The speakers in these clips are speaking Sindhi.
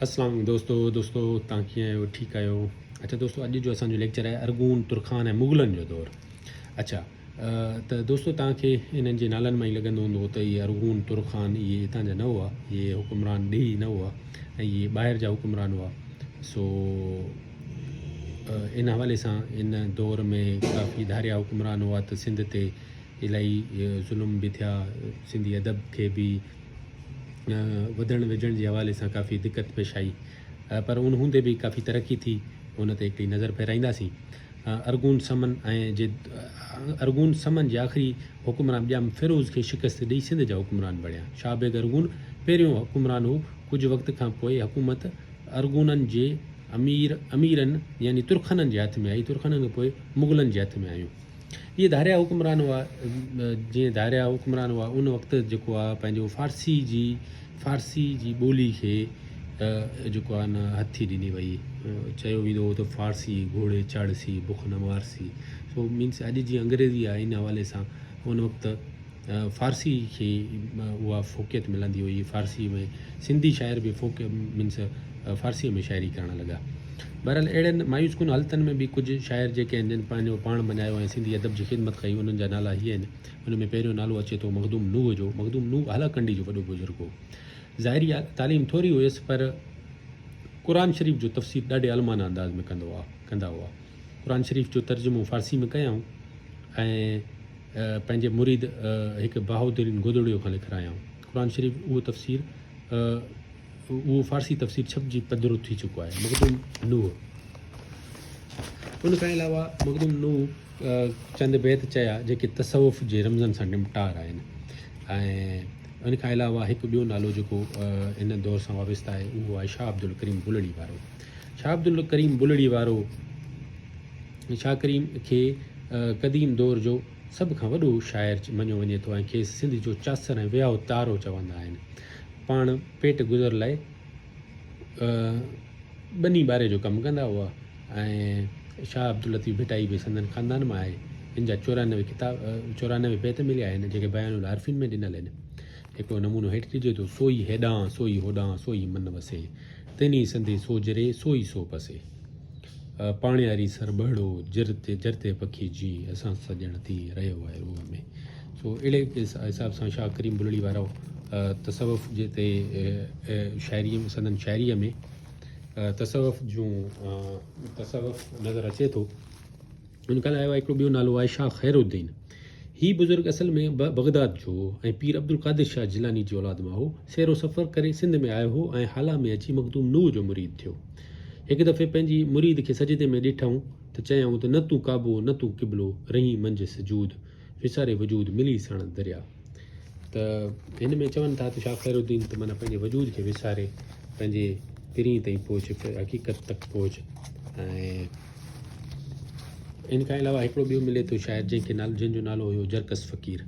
اسلام عليڪم دوستو دوستو تان ڪيئن آهيو ٺيڪ آهيو اچھا دوستو اڄ جو اسان جو ليڪچر آهي ارغون ترخان ۽ مغلن جو دور اچھا ته دوستو تان کي انهن جي نالن مان ئي لڳندو هوندو ته اهي ارغون ترخان اهي هتان جا نه هئا اهي حڪمران ڏيهي نه هئا ۽ اهي ٻاهر جا حڪمران هئا سو ان حوالي سان ان دور ۾ ڪافي ڌاريا حڪمران هئا ته سنڌ تي الاهي ظلم به ٿيا سنڌي ادب کي به وڌڻ ويجهڻ جي حوالي سان ڪافي دقت پيش آئي پر ان هوندي به ڪافي ترقي ٿي ان تي هڪڙي نظر ڦيرائينداسين. ارغون سمن ۽ جي ارغون سمن جي آخري حڪمران ڄام فيروز کي شڪست ڏئي سنڌ جا حڪمران بڻيا. شاهه بيگ ارغون پهريون حڪمران هو. ڪجهه وقت کان پوء حڪومت ارغونن جي امير اميرن يعني ترخانن جي هٿ ۾ آئي. ترخانن کان پوء مغلن جي هٿ ۾ آيون. اهي ڌاريا حڪمران هئا، جيئن ڌاريا حڪمران هئا ان وقت جيڪو آ پنهنجو فارسي جي فارسي جي ٻولي کي جيڪو آ نه هٿي ڏني وئي چيو ويندو هو ته فارسي گهوڙي چاڙهسي بک نه مارسي سو مينس اڄ جيئن انگريزي آ ان حوالي سان ان وقت فارسي کي اها فوقيت ملندي هئي، فارسي ۾ سنڌي شاعر به فوق مينس فارسيء ۾ شاعري ڪرڻ لڳا. بهرحال اهڙين مايوس ڪن حالتن ۾ به ڪجهه شاعر جيڪي آهن جن پنهنجو پاڻ مڃايو ۽ سنڌي ادب جي خدمت ڪئي انهن جا نالا هي آهن. ان ۾ پهريون نالو اچي ٿو مخدوم نوح جو. مخدوم نوح هالا ڪنڊي جو وڏو بزرگ هو. ظاهري تعليم ٿوري هيس پر قرآن شريف جو تفسير ڏاڍي عالمانه انداز ۾ ڪندو هئا ڪندا هئا. قرآن شريف جو ترجمو فارسي ۾ ڪيائون ۽ پنهنجي مريد هڪ بهاؤالدين گودڙيو کان لکرايائون. قرآن شريف اهو تفسير اهو فارسي تفسير ڇپجي پڌرو ٿي چڪو آهي. مخدوم نوح ان کان علاوه مخدوم نوح چند بيت چيا جيڪي تصوف جي رمزن سان ٽمٽار آهن ۽ ان کان علاوه هڪ ٻيو نالو جيڪو ان دور سان وابسته آهي اهو آهي شاهه عبدالڪريم بلڙي وارو. شاهه عبدالڪريم بلڙي وارو شاهه ڪريم کي قديم دور جو سڀ کان وڏو شاعر مڃيو وڃي ٿو ۽ کيس سنڌ جو چاسر ۽ ويائو تارو چوندا آهن. پاڻ پيٽ گذر لاء ٻني ٻاري جو ڪم ڪندا هئا ۽ شاهه عبداللطيف ڀٽائي به سندن خاندان مان آهي. هن جا 94 ڪتاب 94 بيت مليا آهن جيڪي بيان العارفين ۾ ڏنل آهن. هڪڙو نمونو هيٺ ڏجي ٿو، سوئي هيڏانهن سوئي هوڏانهن سوئي من وسي. تنهين سندي سوجهري سوئي سو پسي. پاڻياري سر ٻهڙو جر تي جر تي پکي جيئن اسان سڄڻ ٿي رهيو آهي روح ۾. سو اهڙي حساب سان شاهه ڪريم بلڙي وارو تصوف جي تي شاعري سندن شاعريء ۾ تصوف جون تصوف نظر اچي ٿو. ان کان علاوه هڪڙو ٻيو نالو آهي شاهه خير الدين. هي بزرگ اصل ۾ بغداد جو هو ۽ پير عبدالقادر شاهه جيلاني جي اولاد مان هو. سير و سفر ڪري سنڌ ۾ آيو هو ۽ هالا ۾ اچي مخدوم نوح جو مريد ٿيو. هڪ دفعي پنهنجي مريد کي سجدي ۾ ڏٺائون ته چيائون ته نه تون ڪعبو نه تون قبلو، رهين منجهه سجود، وساري وجود ملي ساڻ دريا. ته هن ۾ چون ٿا ته شاهه خير الدين ته معنيٰ پنهنجي وجود کي وساري پنهنجي پرين تائين پهچ، حقيقت تڪ پهچ ۽ ان کان علاوه هڪڙو ٻيو ملي ٿو شاعر جنهن کي نالو جنهن جو نالو هيو جرڪس فقير.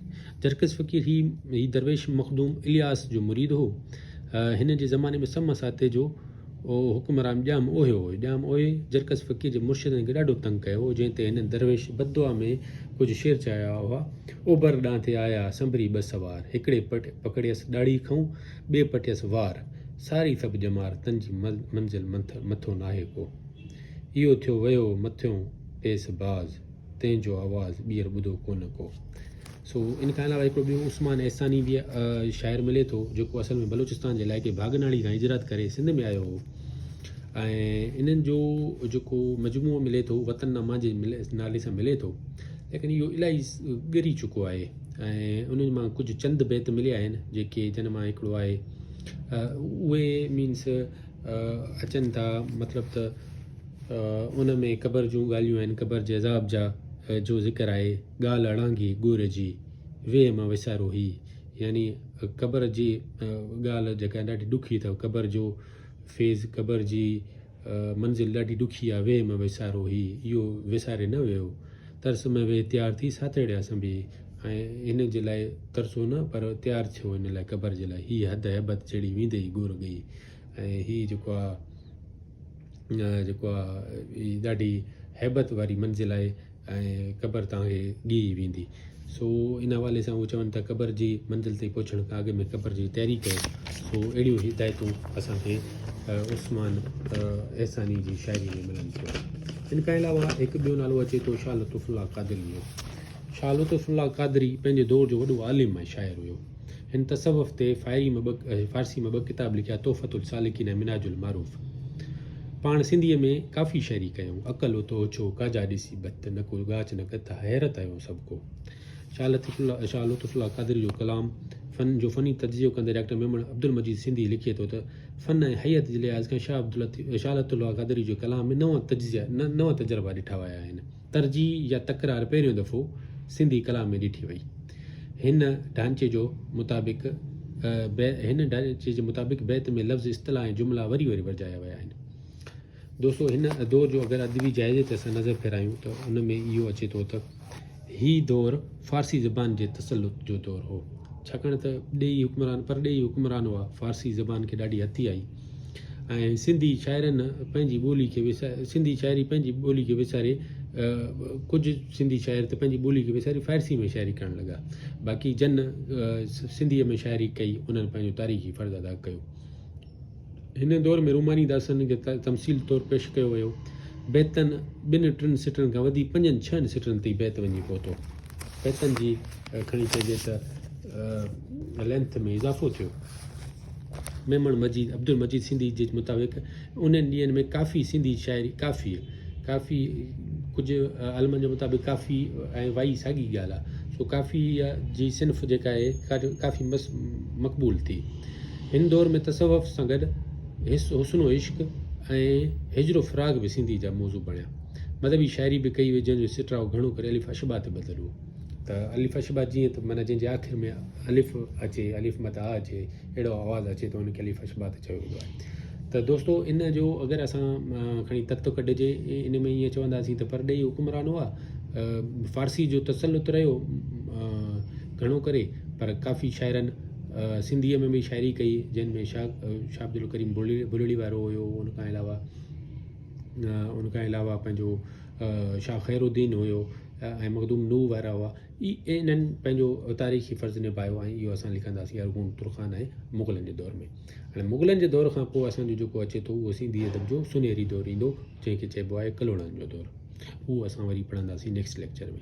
جرڪس فقير هي هي درويش مخدوم الياس جو مريد هو. هن جي زماني ۾ سمه ساتي جو حڪمران ڄام اوهيو هو. ڄام اوهي جرڪس فقير جي مرشدن کي ڏاڍو تنگ ڪيو هو، جنهن تي هن درويش بددعا ۾ ڪجهه شعر چيا هئا، اوڀر ڏانهن ٿي آيا سنڀري ٻه سوار، هڪڙي پٽ پڪڙيس ڏاڙهي کئون، ٻئي پٽيس وار، ساري سڀ ڄمار تن جي منزل مٿو ناهي ڪو. اهو ٿيو ويو مٿيون پيس باز، تنهن جو آواز ٻيهر ٻڌو ڪونه ڪو. سو ان کان علاوه هڪڙو ٻيو عثمان احساني به شاعر ملي ٿو، جيڪو اصل ۾ بلوچستان جي علائقي ڀاڳناڙي کان هجرت ڪري سنڌ ۾ آيو هو ۽ انهن جو جيڪو مجموعو ملي ٿو وطن ناما جي نالي سان ملي ٿو، ليڪن اهو الاهي ڳري چڪو آهي ۽ انهن مان ڪجهه چند بيت مليا آهن، جيڪي جن مان هڪڙو آهي اهي مينس اچن ٿا مطلب ته ان ۾ قبر جون ڳالهيون آهن، قبر جي عذاب جا جو ذڪر آهي، ڳالهه اڙانگي ڳور جي، ويهه مان وسارو هي، يعني قبر جي ڳالهه جيڪا ڏاڍي ڏکي اٿو، قبر جو فيض، قبر جي منزل ڏاڍي ڏکي آهي، ويهه مان وسارو هي، اهو وساري نه ويهو، ترس ۾ ويهه تيار ٿي ساٿيڙيا سنڀي، ۽ هن جي لاء ترسو نه پر تيار ٿيو هن لاء قبر جي لاء، هي حد هيبت جهڙي ويندي ئي ڳور ڳئي، ۽ هي جيڪو آ جيڪو آ هي ڏاڍي هيبت واري منزل آهي ۽ قبر توهان کي ڳهي ويندي. سو ان حوالي سان هو چون ٿا قبر جي منزل تائين پهچڻ کان اڳ ۾ قبر جي تياري ڪيو. سو اهڙيون هدايتون اسان کي عثمان احساني جي شاعري ۾ ملن ٿيون. ان کان علاوه هڪ ٻيو نالو اچي ٿو شاهه لطف الله قادري جو. شاهه لطف الله قادري پنهنجي دور جو وڏو عالم ۽ شاعر هيو. هن تصوف تي فارسي ۾ ٻه ڪتاب لکيا تحفة السالڪين ۽ منهاج المعروف. پاڻ سنڌيء ۾ ڪافي شاعري ڪيائون. عقل اتو اڇو، ڪاجا ڏسي ڀت، نه ڪو ڳاچ نه ڪٿ، حيرت آيو سڀ ڪو. شاهه لطيف الله شاهه لطف الله قادري جو ڪلام فن جو فني تجزيو ڪندي ڊاڪٽر ميمڻ عبدالمجيد سنڌي لکي ٿو ته، فن ۽ هيئت جي لحاظ کان شاهه عبداللطيف شاهه لطف الله قادري جي ڪلام ۾ نوان تجزيا نوان تجربا ڏٺا ويا آهن. ترجيح يا تڪرار پهريون دفعو سنڌي ڪلام ۾ ڏٺي وئي. هن ڍانچي جو مطابق هن ڍانچي جي مطابق بيت ۾ لفظ، اصطلاح ۽ جملا وري وري ورجايا ويا آهن. دوستو هن دور جو اگر ادبي جائزي تي اسان نظر ڦيرايون ته ان ۾ اهو اچي ٿو ته هي دور فارسي زبان جي تسلط جو دور هو. ڇاڪاڻ ته ڏيهي حڪمران پرڏيهي حڪمران هئا، فارسي زبان کي ڏاڍي هٿي آئي ۽ سنڌي شاعرن پنهنجي ٻولي کي سنڌي شاعري پنهنجي ٻولي کي وساري ڪجهه سنڌي شاعر ته پنهنجي ٻولي کي وساري فارسي ۾ شاعري ڪرڻ لڳا باقي جن سنڌيء ۾ شاعري ڪئي انهن پنهنجو تاريخي فرض ادا ڪيو. هن دور ۾ روماني داستانن کي تمثيل طور پيش ڪيو ويو. بيتن ٻن ٽن سٽن کان وڌي پنجن ڇهن سٽن تائين بيت وڃي پهتو. بيتن جي کڻي چئجي ته لينٿ ۾ اضافو ٿيو. ميمڻ مجيد عبدالمجيد سنڌي جي مطابق انهن ڏينهن ۾ ڪافي سنڌي شاعري ڪافيء ڪافي ڪجهه عالمن جي مطابق ڪافي ۽ وائي ساڳي ڳالهه آهي سو ڪافيء جي صنف جيڪا آهي ڪافي مقبول ٿي. هن دور ۾ تصوف سان گڏ حسن و عشق ۽ هجر و فراق به سنڌي جا موضوع بڻيا. مذهبي شاعري به ڪئي وئي جنهن جو سٽراء گهڻو ڪري الف اشباع تي ٻڌل هو ته الف اشباع جيئن ته معنيٰ جنهن جي آخر ۾ الف اچي الف مٿان آ اچي اهڙو آواز اچي ته ان کي الف اشباع ته چيو ويندو آهي ته دوستو ان جو اگر اسان کڻي تت ڪڍجي ان ۾ ائين چونداسين ته پرڏيهي حڪمران هئا فارسي جو تسلط رهيو گهڻو ڪري پر ڪافي شاعرن سنڌيء ۾ به شاعري ڪئي جنھن ۾ شاھ شاھ عبدالڪريم بلڙي وارو ھيو ان کان علاوه ان کان علاوه پنھنجو شاھ خير الدين ھيو ۽ مخدوم نوح وارا ھئا انھن پنھنجو تاريخي فرض نڀايو ۽ اھو اسان لکنداسين ارغون ترخان ۽ مغلن جي دور ۾ ھاڻي مغلن جي دور کان پوء اسان جو جيڪو اچي ٿو اھو سنڌي ادب جو سنھري دور ايندو جنھن کي چئبو آھي ڪلھوڙن جو دور اھو اسان وري پڙھنداسين نيڪسٽ ليڪچر ۾.